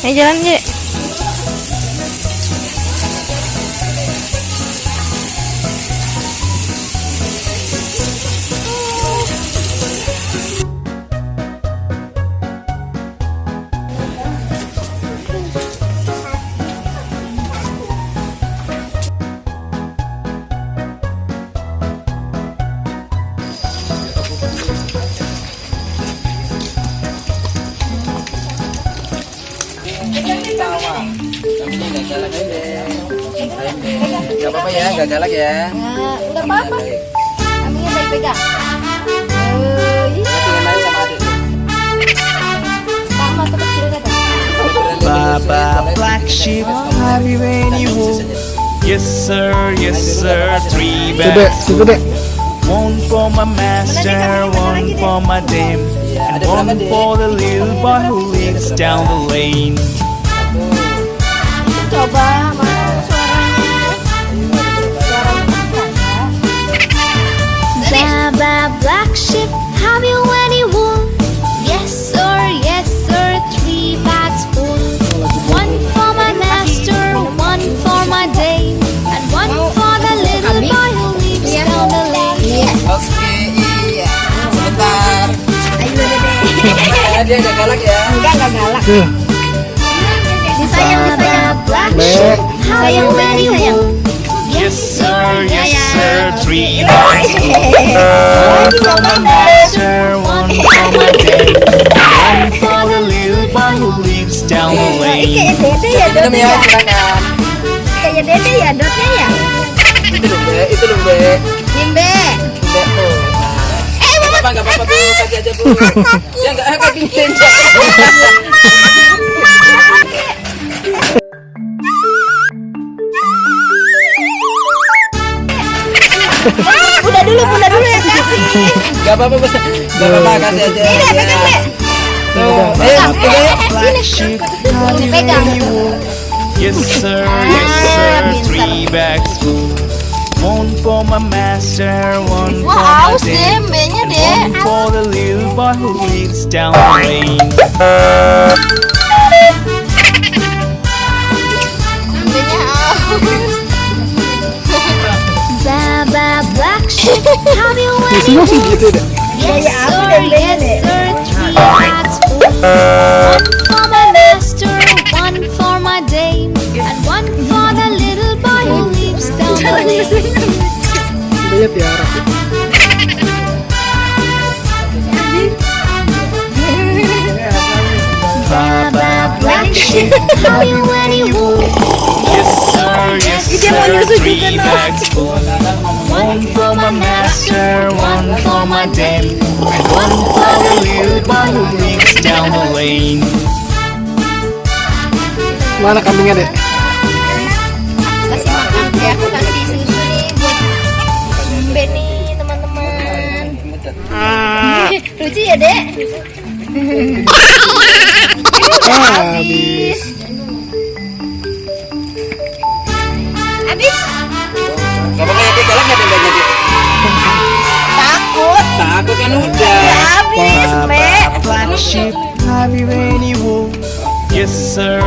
Ayo jalan, Dek. Gak apa-apa ya, gak galak ya. Enggak apa-apa. Kaminya baik pegang. Pengen main sama adik. Sama tuh kecil kan. Baba black sheep, have you any wool? Yes sir, three bags. One for my master, one for my dame, and one for the little boy who lives down the lane. Coba mana suaranya? Baba black sheep, have you any wool? Yes sir, three bags full. One for my master, one for my dame, and one for the little boy who lives down the lane. Oke, iya. Sebentar. Ayo Dede. Dia gak galak ya. Enggak galak. Baba black sheep, have you any wool? Yes sir, three bags full. One for my master, one for my dame, one for the little boy who lives down the lane. Kayak Dede ya, Minum Dot ya, ya. silakan. Kayak Dede ya, Dotnya ya. Itu loh, Be. Nimbe. Be tuh. Gak apa-apa, Bu. Kasih aja, Bu. Ya enggak kepingin. Bunda dulu yang kasih. Gak apa-apa, Bu. Gak apa-apa, kasih aja. Ini pegang, Dek. Tuh, ayo, Black sheep, have you any wool? Yes sir, three bags full. One for my master, one for Wah, my aus deh, dame, mbaknya and deh. one for the little boy who lives down the lane. Mbaknya aus. Baba black sheep, have you any wool? Yes sir, three bags full. One for my master, one for my dame, and one for the little boy who lives down the lane. Baba black sheep, have you any wool? Yes sir, three bags full. One for my master, one for my dame, and one for the little boy who lives down the lane. Mana kambingnya, Dek? Kasih makan ya, aku kasih susu nih buat Mbe nih teman-teman. Lucu ya Dek? Habis. Habis. Gak apa-apa ya, Dek. Galak gak, Dek? Takut. Takut kan udah. Habis Mbe. Black sheep, have you any wool? Yes sir,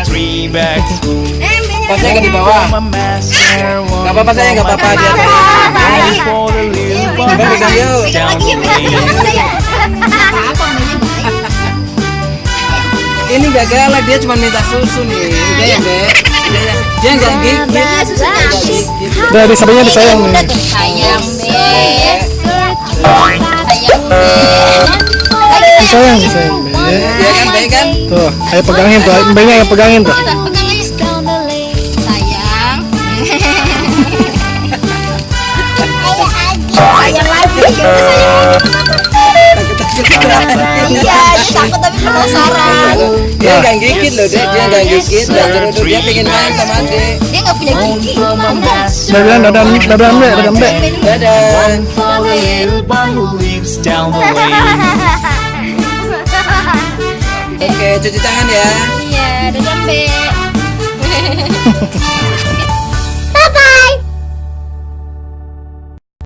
three bags full. Mbenya. Tasnya gak di bawah. My master, one Gak apa-apa, sayang. Gak apa-apa. Dia one for the little boy who pegang yuk. lives down the lane. Apa Mbenya baik? Ini gak galak, dia cuma minta susu nih. Udah ya, Dek. Udah ya. Dia gak gigit. Udah, disayang Sayang Mbe. Sayang Sayang, Iya kan, baik kan? Tuh, ayo pegangin tuh, mbaknya yang pegangin tuh. Pegang aja. Sayang. Sayang lagi. Iya, takut tapi penasaran. Dia gak gigit loh, Dek. Dia gak gigit. Dan terus dia pengen main sama Dek. Dia nggak punya gigi. Dadah mbak. Dadah. One for the little boy who lives down the lane. Oke, cuci tangan ya. Iya, dadah Mbe.